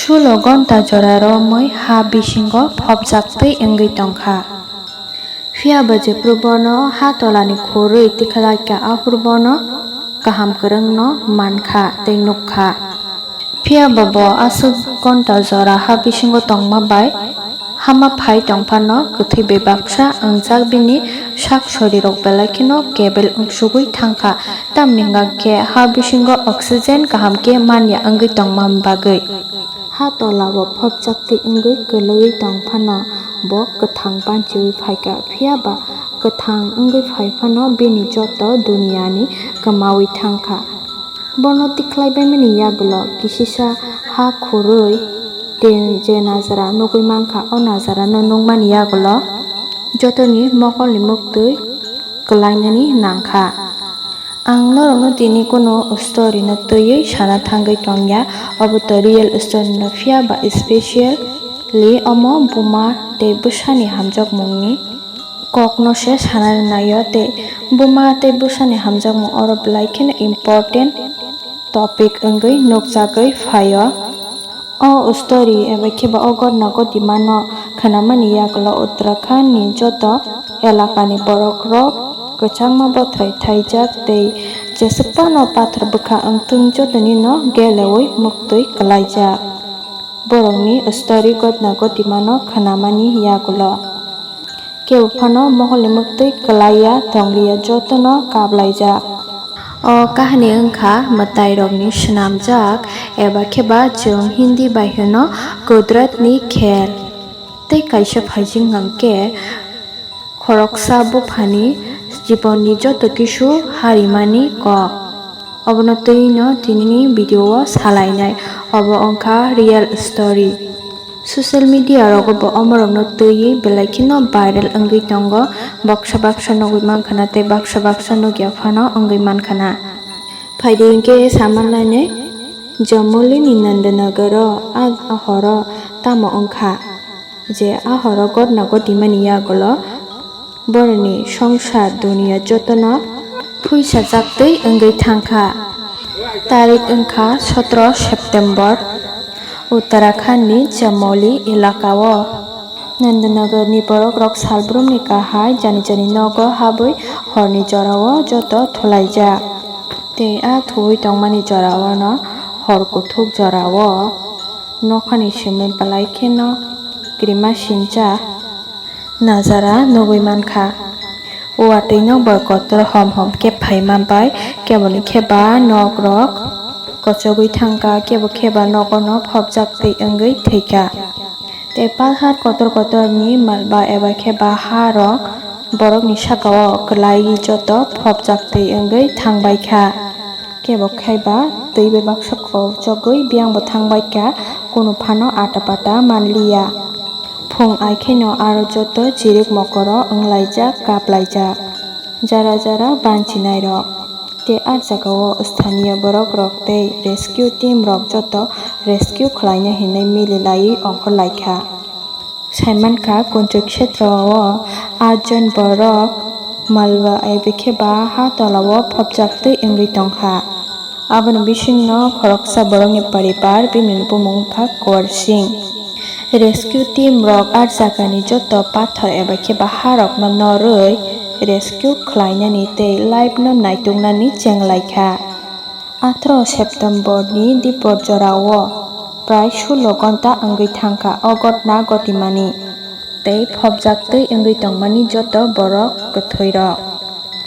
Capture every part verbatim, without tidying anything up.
Sulo gonta jora romwi ha bisingo phobjak twi wngwi tongkha. Phiya ba jephru bono ha tolani khurwi tikhlaikha, aphuru bono kaham kwrwngno mankha tei nukkha. Phiya ba bo aswk gonta jora ha bisingo tongma bai hama phai tongphano kwthwi bebaksa wngjak, bini sak sorirok belai kheno kebel wngsugwi thangkha, tamni hwnkha khe ha bisingo oxygen kaham khe manya wngwi tongma bagwi. Ha tolao phobjak twi wngwi kwlwgwi tong phano bo kwthang banchiwi phaikha, phiya ba kwthang wngwi phai phano bini joto duniyani kwmawi thangkha. Bono tikhlai baimani yagulo kisisa ha khurwi te je najra nugwi mankha, o najrano nukmani yagulo jotoni mokolni muktwi kwlainani nangkha. Ang norokno tini kunu story no twiwi sana thangwi tongya, obo to real story no, phiya ba specially omo buma tei bwsani hamjakmungni kokno se sanani naio, tei buma tei bwsani hamjakmung oro belai kheno important topic wngwi nukjagwi phaio. O story eba khe ba o gotna gotimano khwnamani yagulo Uttarakhand ni joto elakani borokrok kwchangma bothrai thaijak tei jeswk phano pathor bwkha wngthung jotonino geleui muktwi kwlaijak. Borokni story gotna gotimano khwnamani yagulo. Kebo phano moholni muktwi kwlaiya tongliya jotono kaplaijak. O kahani wngkha mwtairokni swnamjak, eba khe ba chwng Hindi bai hwno Kudratni Khel. Tei kaisa phaijing hwnkhe khoroksa buphani jibonni joto kisu harimani kok. Obono twi no tinini video o salainai. Obo wngkha real story. Social media rogo bo omorokno twiwi belai kheno viral wngwi tongo. Baksa baksa nugwi mankha na tei baksa baksa nugya phano wngwi mankha na. Phaidi hinkhe samanlainai, Jamoli ni Nandanagar o a, a horo tamo wngkha je a horo gotna gotimani yagulo boroni songsar duniya jotono phuisajaktwi wngwi thangkha. Tarik wngkha sotro September, Uttarakhand ni Chamoli elaka o Nandanagar ni borok rok salbrumni kahai jani jani nogo habwi horni jorao joto thulaijak. Tei a thuwi tongmani jorao no hor kuthuk jorao nokhani simi belai kheno krima sincha najara nugwi mankha. Watwi nok bai kotor hom hom khe phaima bai keboni khe ba nok rok kochogwi thangkha, kebo khe ba nogo no phobjak twi wngwi thwikha. Tei palhar kotor kotor ni malba eba khe ba ha rok borok ni saka o kwlai joto phobjak twi wngwi thangbaikha. Kebo khai ba twi bai baksa kochogwi biyang bo thangbaikha, kunu phano ata pata manliya. Phung ai kheno aro joto chirik mokoro wnglaijak, kaplaijak, jara jara banchinairok. Tei a jagao sthaniya borok rok tei rescue team rok joto rescue khwlaina hinwi mili laiwi ongkhor laikha. Saimankha, Kunchuk Kshetrao atjon borok malwa ebe khe ba ha tolao phobjak twi wngwi tongkha. Aboni bisingno khoroksa borokni paribar, bini bumung wngkha Kuwar Singh. Rescue team rok a jagani joto pathor eba khe ba ha rokno norwi rescue khwlainani tei life no naituknani chenglaikha. Atharo September ni dipor jorao prai sulo gonta wngwi thangkha o gotna gotimani tei phobjak twi wngwi tongmani joto borok kwthwirok.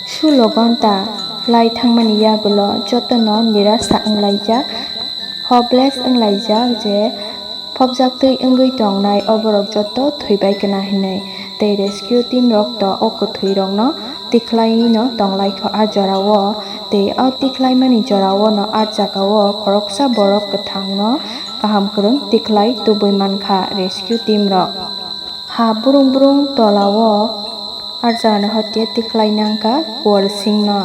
Sulo gonta lai thangmani yagulo jotono nirasa wnglaijak, hopeless wnglaijak je phobjak twi wngwi tongnai o borok joto thwibai kna hinwi. Tei rescue team rok to o kwthwi rokno tikhlai no tonglaikha a jorao, tei o tikhlaimani jorao no a jagao khoroksa borok kwthangno kaham kwrwng tikhlai tubui mankha rescue team rok. Ha brung brung tolao a jagani hote tikhlai nangkha Kuwar Singh no.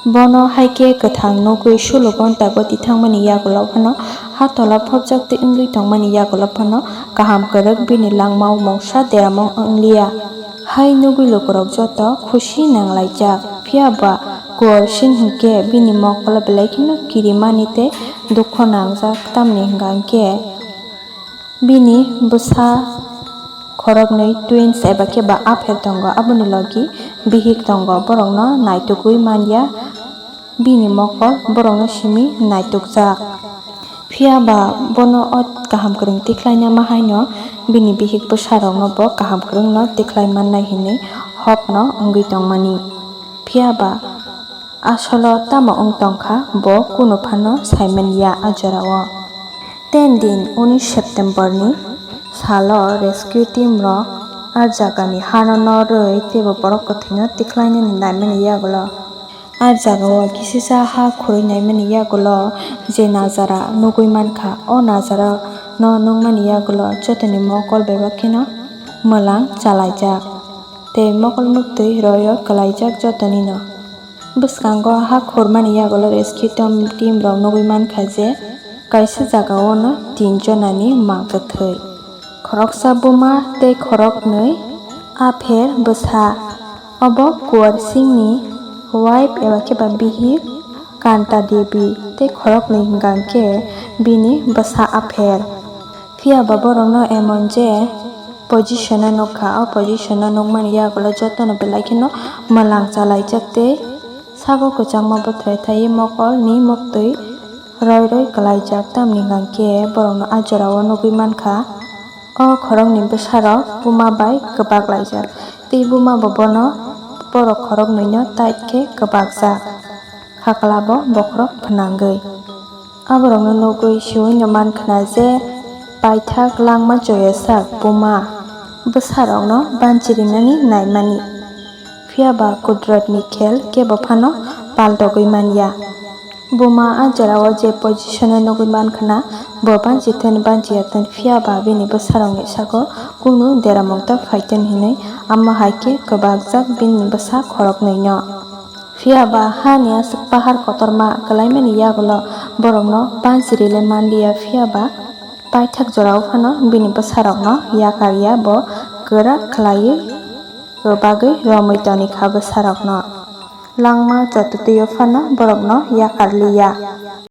Bono hai khe kwthang nugwi sulo gonta goti thangmani yagulo phano ha tola phobjak twi wngwi tongmani yagulo phano kaham kwrwk bini langmao mungsa deramung wngliya. Hai nugwi lukurok joto khusi nanglaijak, phiya ba Kuwar Singh hinkhe bini mokolo belai kheno kirimani tei dukho nangjak, tamni hwnkha hinkhe Bini bwsa khoroknwi twins eba khe ba apher tongo, aboni logi bihik tongo, borokno naitugwi manya. Bini mokol borokno simi naitukjak. Phiya ba bono o kaham kwrwng tikhlaina ma haino bini bihik bwsarokno bo kaham kwrwngno tikhlai mannai hwnwi hokno wngwi tongmani. Phiya ba asolo tamo wng tongkha, bo kunu phano saimanya a jorao. Ten din, unis September ni salo rescue team rok a jagani hano norwi teibo borok kwthwino tikhlainani naimani yagulo. A jagao kisisa ha khurui naimani yagulo je najara nugui mankha, o najara no nukmani yagulo jotoni mokol bebak kheno mwlang chalaijak tei mokol muktwi roi roi kwlaijak jotonino. Bwskango ha khurmani yagulo rescue tom-, team rok nugui mankha je kaisa jagao no tin jonani mang kwthwi. Khoroksa buma tei khoroknwi apher bwsa. Obo Kuwar Singhni wife eba khe ba bihik Kanta Devi tei khoroknwi hwnkha khe bini bwsa apher. Phiya ba borokno emon je position o nukha, o position o nukmani yagulo jotono belai kheno mwlang chalaijak tei sago kwchangma bwthai thaiwi mokolni muktwi roi roi kwlaijak, tamni hwnkha khe borokno a jorao nugui mankha. O khoroknwi bwsarok buma bai kwbak laijak tei buma bo bono borok khoroknwino tait khe kwbakjak. Khaklabo bokhorok phnangwi. Aborokno nugwi siwino mankhna je paithak langma choyasak buma bwsarokno banchirinani naimani. Phiya ba kudratni khel kebo phano paltogwi manya. Buma a jorao je position o nugwi mankhna, bo banchithun banchiyatun, phiya ba bini bwsarokni sago kunu deramung ta phaitun hinwi, amo hai khe kwbakjak bini bwsa khoroknwino. Phiya ba hani aswk pahar kotorma kwlaimani yagulo borokno banchiri le manliya, phiya ba paithak jorao phano bini bwsarokno yakar ya, bo kwrak khlaiwi kwbagwi romwi toni kha bwsarokno. Langma chototwio phano borokno yakar liya.